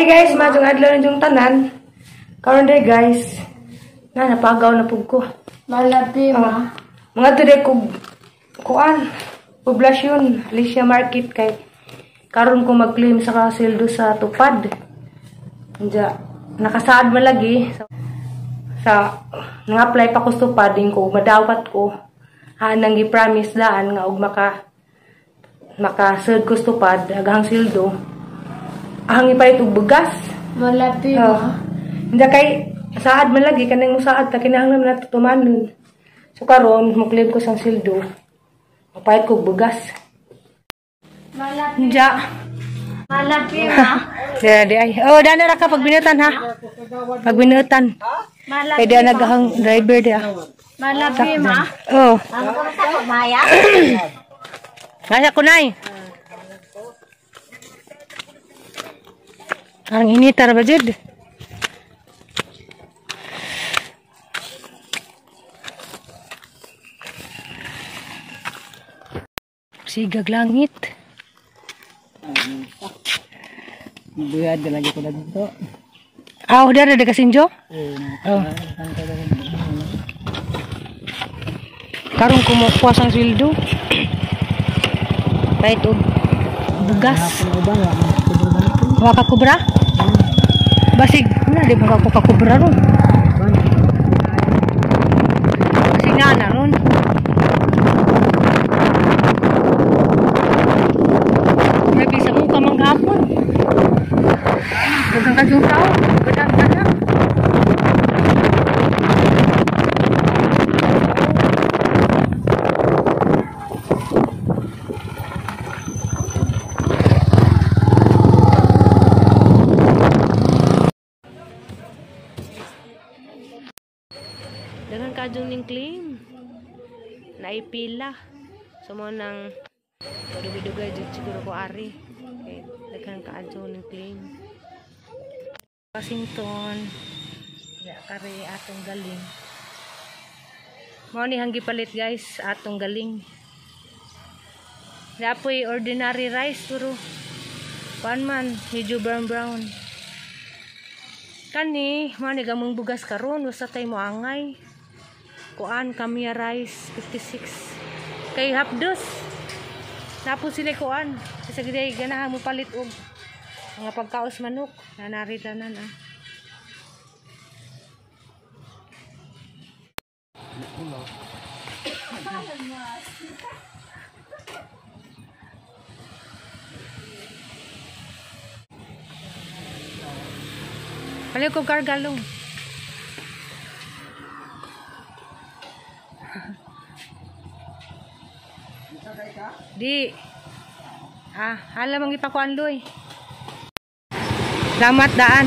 Guys, maayong adlaw ninyong tanan. Karon day guys, na napagaw na pug ko. Malabi ma. Mga today kog kuan, Poblasyon, Alicia Market kay karon ko mag-claim sa sweldo sa tupad. Diya, nakasaad man lagi sa nang-apply pa ko sa tupad din ko madawat ko. Haan nang gi-promise daan nga og maka sud ko sa tupad aghang sweldo. Ang ipalit og bugas. Malabi ma. Hindi kay saad man lagi kanang musaad ta kinahanglan na tumanon. So karon mo-claim ko sang sweldo. Mapayat ko bugas. Malabi. Diya. Malabi ma. Diya, di ay. Oh, dana ra ka pagbinutan ha. Pagbinutan. Malabi. Kay diya nagahang driver diya. Malabi ma. Oh. Ano ko sa pagmaya? Nasa kunay. Ang init ra ba jud? Sigag langit. Buyad lagi ko dito. Ah, udah ada kasinjo? Oh. Karon ko mo kuha sang sweldo. Pait og bugas. Wa ka kubra? Basig na di mo ka kubra ron. Basig na ron. Grabe sa mukha manghapon. Daghang kayong tao. Daghang. Daghang kajong ning claim. Naipila. So mo nang dugay-dugay jud siguro ko ari. Okay, daghan kaadyo ning claim. Washington. Ya kare atong galing. Mao ni hanggi palit guys, atong galing. Dapoy ordinary rice pero kuan man medyo brown brown. Kani mao ni gamong bugas karon usa tay mo angay. Kuan kamya rice 56. Kay hapdos. Napo sila kuan. Kasi gid ganahan mo palit og mga pagkaos manok na naritanan ah. Palit ko kargalong. Di. Ah, hala mang ipakuan loy. Salamat daan.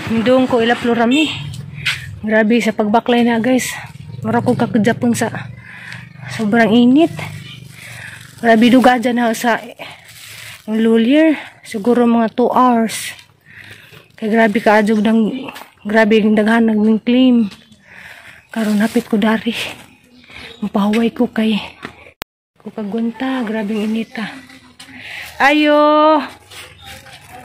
Hindong ko ila florami. Grabe sa pagbaklay na guys. Mura ko kakajapon sa sobrang init. Grabe duga dyan na sa lulier. Siguro mga 2 hours. Kay grabe ka adjog ng grabe yung daghan naging claim. Karon hapit ko dari. Mapahuway ko kay ko kagunta, grabe yung inita. Ayo.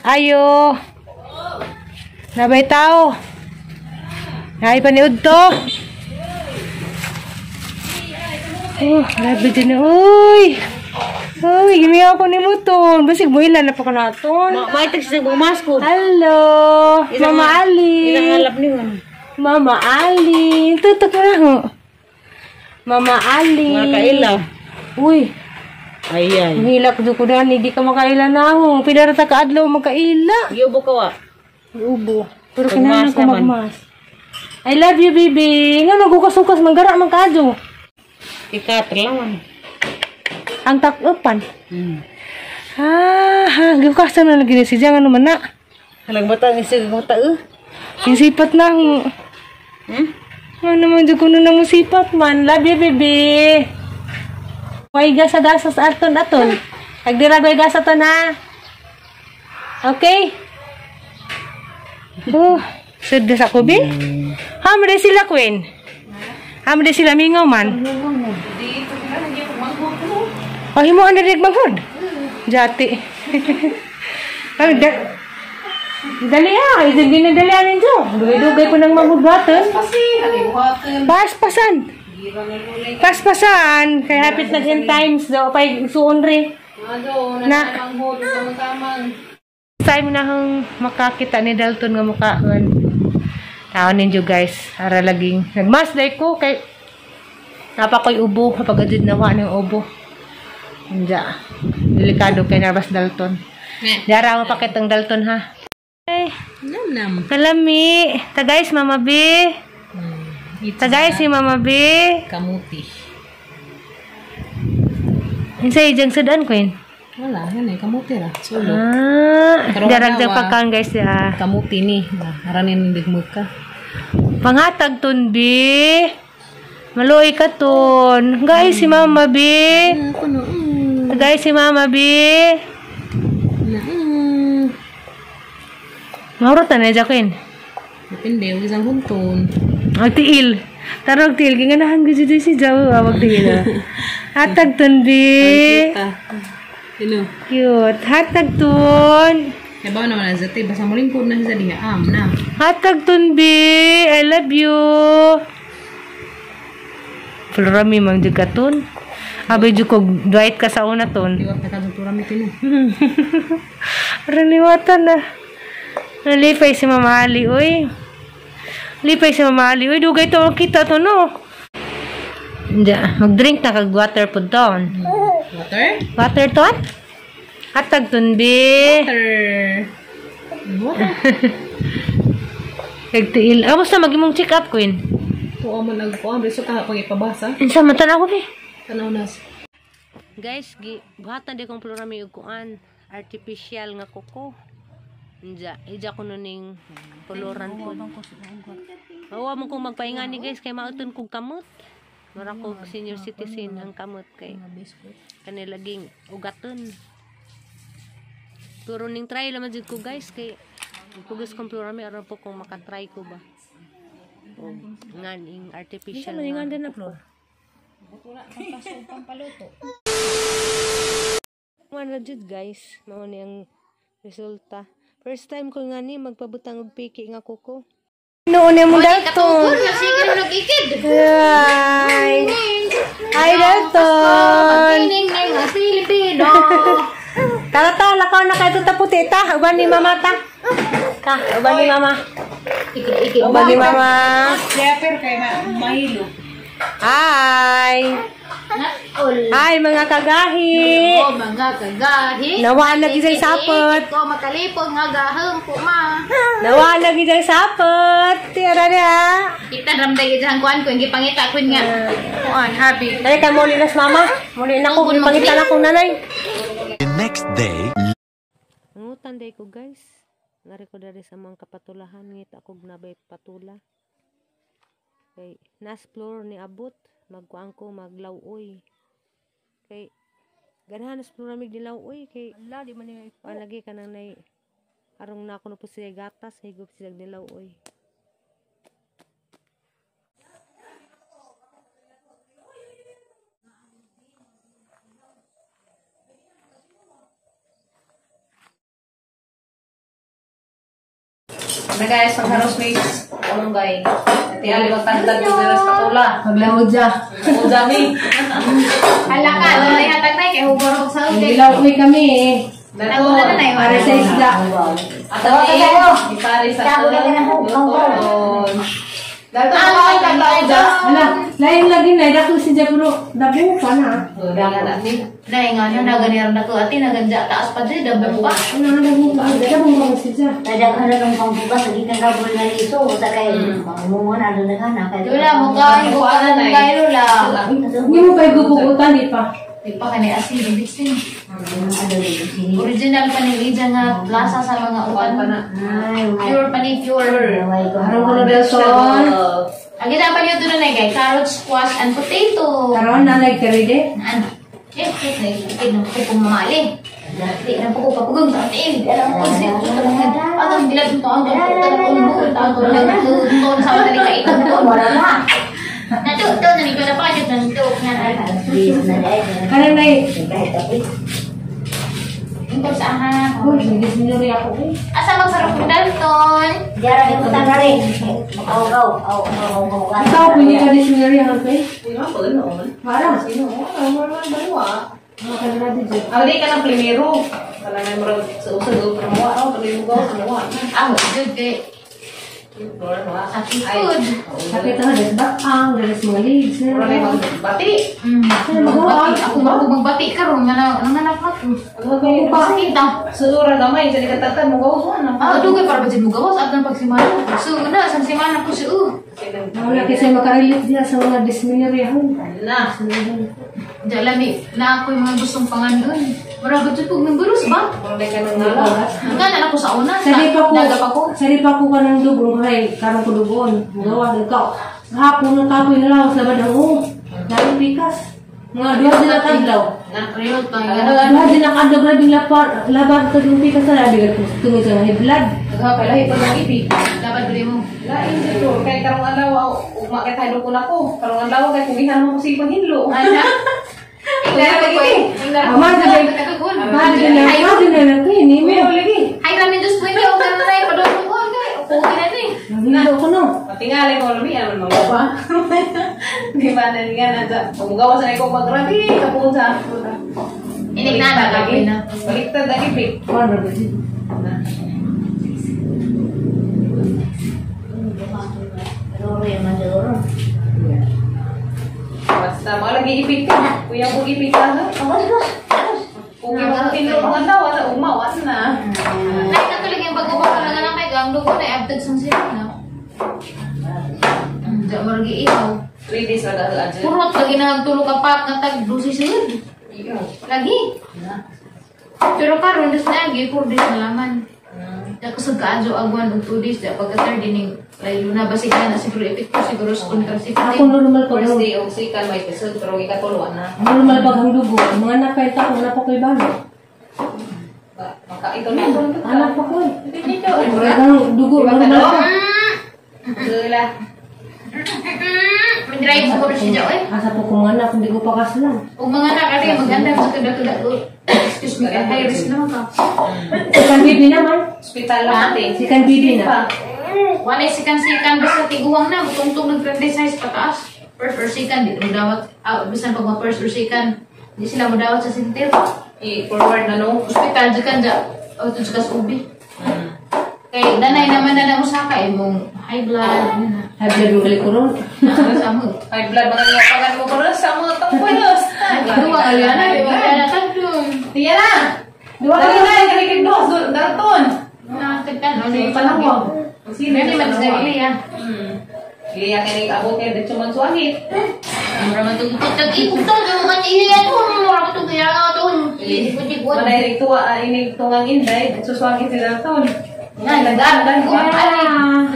Ayo. Nabay tao. Nay paniud to. Oh, grabe din. Uy. Uy, gimiyaw ko ni Muton. Basig mo ilan na pa ka naton. May tag sa bumasko. Hello, Mama Ali. Ilang alap ni man. Mama Ali. Tutok na ho. Mama Ali. Mga kaila. Uy, Ay ay. mahilak do ko na. Hindi ka makaila na ho. Pinarata ka adlaw makaila. Giubo ka wa. Ubo. Pero kinahanglan Pagmas ko naman. magmas. I love you, baby. Nga magukas-ukas manggara man kaadyo. Ikat lang. Ang takupan. Ha, ha, giukasan na lagi si Jang ano man na. Halang bata ang isig ko ta. Yung sipat na. Ano naman dyan kuno na mo sipat man. Love you, baby. Way gasa gasa sa aton aton. Agdira way gasa ton ha. Okay. Oh. Sud sa kubi? Hamre sila, Queen. Hamre sila mingaw man. Oh, himuan na rin manghod. Jati. Ay, dali ah. Hindi na dali anin jo. Dugay-dugay ko ng manghod-buhaton. Paspasan. Paspasan. Kaya hapit nag end times daw. Pay suon rin. Na. Time na hang makakita ni Dalton nga mukhaan. Taon ninyo guys. Ara laging. Nagmasday ko kay napakoy ubo. Kapag adid nawa ng ubo. Hindi. Delikado kay Narbas Dalton. Dara mapakit ang Dalton ha. Ay. Nam nam. Kalami. Ta guys, Mama B. Ta guys, si Mama B. Kamuti. Insay jang sudan, Queen? Wala, yan eh. Kamuti ra. Solo. Ah, darag jang pagkaon guys ya. Kamuti ni. Haranin bigmug ka. Panghatag ton, B. Maluoy ka ton. Guys, si Mama B. Guys, si Mama B. Maurot na na, Queen. Depende, huwag isang hunton. Ang tiil. Tarog tiil. Ginganahan ko dito si Jaw. Wag tiil. Hatag ton, B. Hello. Cute. Hatag ton. Kaya ba naman na zati? Basta muling po na siya diha. Am na. Hatag ton, B. I love you. Florami mang juga ton. Abay jud ko dwight ka sa una ton. Liwat na ka dyan Florami tino. Raniwatan na. Nalipay si Mama Ali, uy. Lipay si Mama Ali. Uy, dugay to ang kita to, no? Hindi. Mag-drink na kag water po doon. Water? Water ton? Hatag ton, B. Water. Water. Kag tiil. Ah, basta mag-imong check up, Queen. Tuwa man nagkuhan. Reso ka pang ipabasa. Insa man tan ako, B. Tanaw na. Guys, buhatan di kong Florami og kuan. Artificial nga kuko. Inja, ija ko ning koloran po. Awa mo kong magpahinga ni guys kay mauton kog kamot. Mura ko senior citizen ang kamot kay kani laging ugaton. Pero ning try laman jud ko guys kay pugos kong Florami aron po kung makatry ko ba. O nganing artificial nga. Din na flor. Wala jud guys, mao ni ang resulta. First time ko nga ni magpabutang og piki nga kuko. Noon niya mo Dalton. Sige nag-ikid. Hi. Hi Dalton. Ning ning nga Pilipino. Tara ta, lakaw na kayo ta puti ta. Uban ni mama ta. Ka, uban ni mama. Ikid-ikid. Uban ni mama. Kaya kay mahilo. Hi. All. Hi mga kagahi. O mga kagahi. Nawaan lagi sa sapot. Ko makalipog nga gahom ko ma. Nawaan lagi sa sapot. Tira niya. Kita ramday gid ang kuan ko gipangita ko nga. Kuan habi. Dali ka muli na sa mama. Muli na ko gipangita na kong nanay. The next day. Nangutan day ko guys. Nari ko dari sa mga kapatulahan ngita ko nabay patula. Kay nas floor ni abot magkuan ko maglawoy. Kay ganahan nas floor mig nilawoy kay ala di man ni lagi kanang nay arong na ako na po siya gatas higop sila nilawoy. Na guys, pagharos may ulunggay. Ati ali ko tantad ko dira sa patula. Maglawod ja. Uja mi. Hala ka, dunay hatag nay kay hugor og sa ugay. Maglawod kami eh. Dato. Naguna na nay Para sa isda. Ato ipare sa Dato Ah, ka uja. Ala, lain lagi na dako si Jabro. Dabo pa na. Dala ni. Nay nga na naganir na ko ati naganja taas pa diri dabo pa. Ano dabo pa? Dabo pa si Ja. Kadang ng pangbukas, lagi kang kabul na liso, sa kay mangungon, ano na nga, na kay Lula mo kay bukan kay lula. Hindi mo kayo gugugutan, di pa. Di pa kani asin bisin. Original pa ni Ija nga lasa sa mga uban. Pure pa ni pure. Karon ko na Delson. Ang ginapa niyo doon na kay carrot, squash, and potato. Karon na nagkaride. Ano? Eh, eh, eh, eh, kung mamali. Di na po ko kapugong sa atin. Alam ko siya. Atong bilag to ang to to sa mga ka ito. Wala na. Na to to na ni ko na pa jud na to nga na. Kanang nay. Ingkol sa aha. Uy, nagdisminury ako eh. Asa magsarap ko Dalton? Diara yung utang na rin. Aw, aw, aw, aw, aw, aw. Ikaw, pwede ka disminury ang kay? Uy, nga po, noon. Para. Sino? Wala, wala, wala. Mga kagrabe dyan. Ah, di ka ng primero. Wala na yung marag sa usag. Pero mawa, oh, pag yung gawas, mawa. Ah, good kay. Sakit Food. Sakit na, des bakang, des mga leaves. Wala na yung bati. Magbati. Ako magbati karon nga na nanganak ako. Ano Bakit kita? Sura gamay, sa likatatan mo gawas na. Ah, dugay para ba jud mo gawas abdan pag simana. So na sa simana ko si Wala kasi makarelate diya sa mga disminury hon. Na. Jalami na ako yung mga gustong panganon. Mura gud pug nangguros ba? Wala ka nang nala. Nga na ako sa una. Sari pa ko, Naga pa ko. sari pa ko kanang dugon, kay karon ko dugon. Gawa ikaw. Hapon na tapoy na lawas labad ang o. Dami pikas. Mga duha din ang kadlaw. Na. Real to. Duha din ang kadlaw, grabe lapar, labar to yung pikas na labi tungod sa high blood. Nagkakalahi pa ng ibig. Dapat dili mo. Lain dito. Kay karong adlaw, ugma kay tayo ko nako. Karong adlaw kay kugihan mo ko si panghinlo. Ana. Mahal din na natin, ni mo. Uy, lagi. Hay ramen dos pwede o karon na padung ko kay okay na ni. Nahilo ko no. Matingali ko lami aman mga pa. Di ba na nga na sa pumugawa sa ko magrabi kapuon sa. Inig na lagi na. Baliktad ang ibig. Kuan ra ba siya? Basta mo lagi ipik ka. Kuya ko ipik ka ha. Kung yung tinlo mga daw sa umawas na. Nay katulig yung bago pa lang na kay gang dugo na abtag sang sila na. Diya mo lagi ihaw. 3 days ra ka adyo. Purot lagi na nagtulo ka pa nga tag 12 sud. Lagi. Pero karon des na agi 4 days na laman. Dako sa kaadyo ag 1 o 2 days da pagka third dining layo na basig na siguro epekto siguro sa contraceptive. Ako normal pag First day og second may episode pero ikatulo na. Normal pag ang dugo. Mga anak kay ta ko na pa ko'y balo. Maka ito na. Anak pa ko. Dito. Murag ang dugo normal pa. Sila. Mag-drive siguro siya oy. Asa po kung anak hindi ko pa kaslan. Ug mga anak kasi maganda sa kada-kada. Excuse me, high risk naman ka. Sikan bibi naman. Hospital lang ate. Sikan bibi na. Wala sikan-sikan basta tiguang na tungtong nag 20 size pataas. First or second di mo dawat. Ah, bisan pag ma first or second di sila mo dawat sa center. I-forward na no. Hospital di kan ja o to sa ubi. Kay danay naman na usaka imong high blood. High blood mo gali ko ron. Sa mo. High blood mga yapagan mo ko sa mga tangpulos. Duwa kaya na, di ba? Kaya tagdong. Tiya na. Duwa Dali na, dali kay dos dalton. Nakakita no, Sige panawag. Sino Gani man sa Ilya. Ilya kay abot kay diretso man suwahit. Mura man tug tag ikog to, man Ilya to, mura man tug kaya to. Manay rig tuwa inig tungang inday, diretso suwahit si dalton. Na lagan ko ali.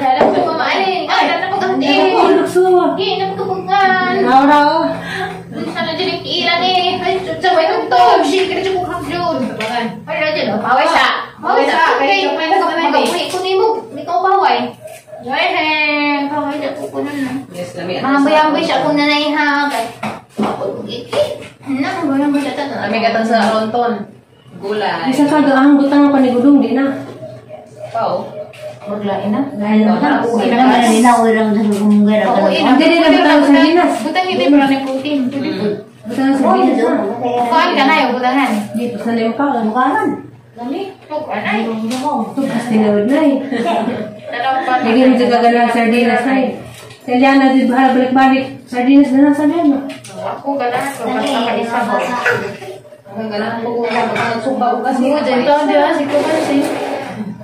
Alam ko mama ali. Ay, na pag Ako lukso. Gi na pagkabugan. Raw raw. Unsa na dili kiila ni. Ay, sa way tugtog. Shit, kaya ko kang Ay, ra paway sa. Paway sa. Kay magapuhi ko nimo. Di ko paway. Joy he, paway sa ko kuno na. Yes, lami. Mamboy-amboy siya kung nanay ha. Kay ako giki. Na, mamboy-amboy siya tanan. Lami katang sa ronton. Gulay. Bisa ka ang butang pa ni gudong di na. Pao. Maglain na. Dahil na. Uwi na, uwi na, uwi na. Hindi din na butang sa sardinas. Butang hindi para na protein. Butang sa sardinas. Kuan ka na yung butangan. Di pa sa yung pa mukaran. Lami. Kuan ay. Tukas tinawid na eh. Lagi mo juga ganang sardinas ay. Sa Liana, di ba balik-balik. Sardinas na lang sa Liana. Ako ganahan ko basta ka isa ko. Ang ganahan ko kung magsumba ko kasi. Mo dyan to di ba si ko si.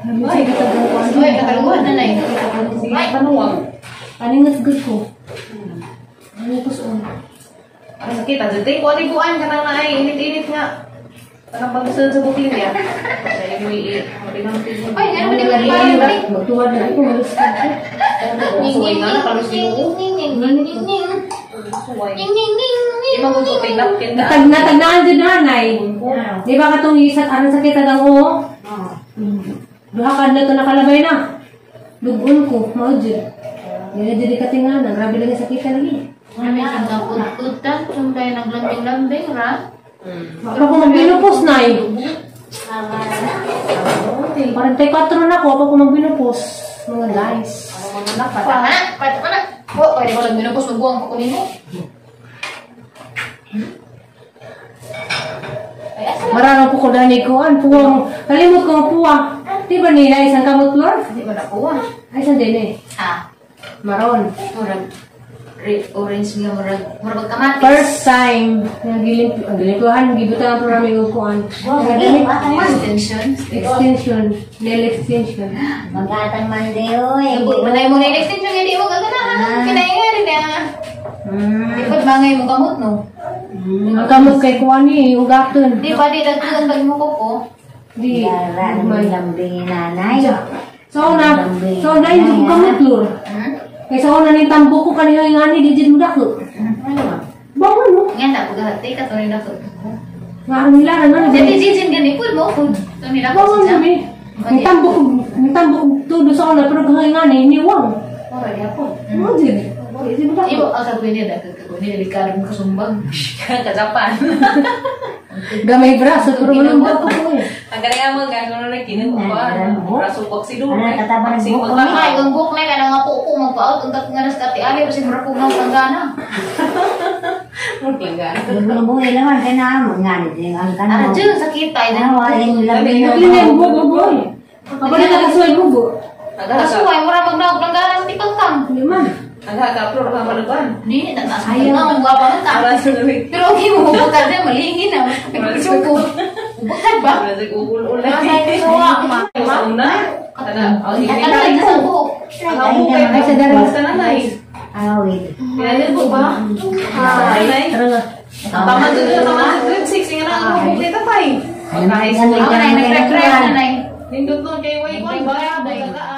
Ay, Uy, kataluhan na na eh. Sige, panuwag. Paningat good ko. Ano ko sa Ang sakit, ang dito. Kuha ni buwan ka na ay init-init nga. Parang pagkasunod sa bukid niya. Sa imo i-mabilang. Ay, nga naman di ba balik? Magtuwad na ako, malos ka. Ning ning ning ning ning ning ning ning ning ning ning ning. Ima ko ting napkin na. Tag natagnaan jud nanay. Di ba katong isat aron sakit ang oo? Duha ka na to nakalabay na. Lugon ko, mao jud. Di na jud katingana, grabe lang yung sakit lagi. Kami sa nagkudkudan, kung tayo naglambing-lambing, ra? Ako ko magbinupos na eh. 44 na ako, ako ko magbinupos. Mga guys. Pata ka na, pata ka na. Oh, pwede ko lang binupos, magbuwang pa ko nimo. Ay, asa? Mararang po ko dani ko, an puwang, kalimot ko ang puwa. Di ba nila isang kamot, Lord? Di ba na kuha? Ay, saan din eh? Ah, Maron. murag orange nga murag murag kamatis. First time, nga gilimpuhan, gibutan ang programa yung kuan. Extension. Extension, nail extension. Magatang man di oy. Manay mo na extension nga di mo kaganahan. Kinainga rin na. Ikot bangay mo kamot no. Ang kamot kay kuan ni, ugaton. Di ba di dagkutan pag mo ko? Di, Gara may. naman lambing nanay. So na hindi ko kamot, Lord. Kay sa una ni tambo ko kanina yung ani, di dyan mo dako. Bangon mo. Nga na pagahati ka to ni dako. Nga ang nila, ano, Jadi jijin gani pud mo pud. To ni dako Bangon sa. kami. Ang tambo ko todo sa una, pero kung nga ni, niwang. Ora gyapon. Ano dyan? Di mo dako. Ibo ang sabi niya dako ko ni delikado mo kasumbag. Ka Japan. Gamay braso, pero walang dako ko eh. Ang galing ang mga gano'n na kinuha. Braso paksi doon. Ano, tataba ng buhok ko. Ay, ang buhok na kanang nga po ko magpaot ang kat nga nas kati ali kasi murag kong langgana. Buhi naman kay na mo nga ni ang Ara kanang. jud sakit ay Ano ang lambing. Nagli na yung bugo, boy. Ako na kakasuway bugo. Kasuway mura magnaog langgana sa tipangtang. Hindi man. Ang haka flor ka manuban. Ni taas mo na ang gwapa man ta. Ara sa namin. Pero okay mo bukad na malingin na. Suko. Bukad ba? Ara sa ugul-ulay. Nasa suwa ma. Sa una. Kana ang Atal na sa buhok. Ang buhok Ay, sa dara. Basta nanay. Awit. Kaya po ba? Nanay. Tara nga. Tama dun na tama sa grade 6 nga na ang buhok ni tatay. Pagka high school. Ako na nag-try na. Nindot nun kay Way Way. Ba?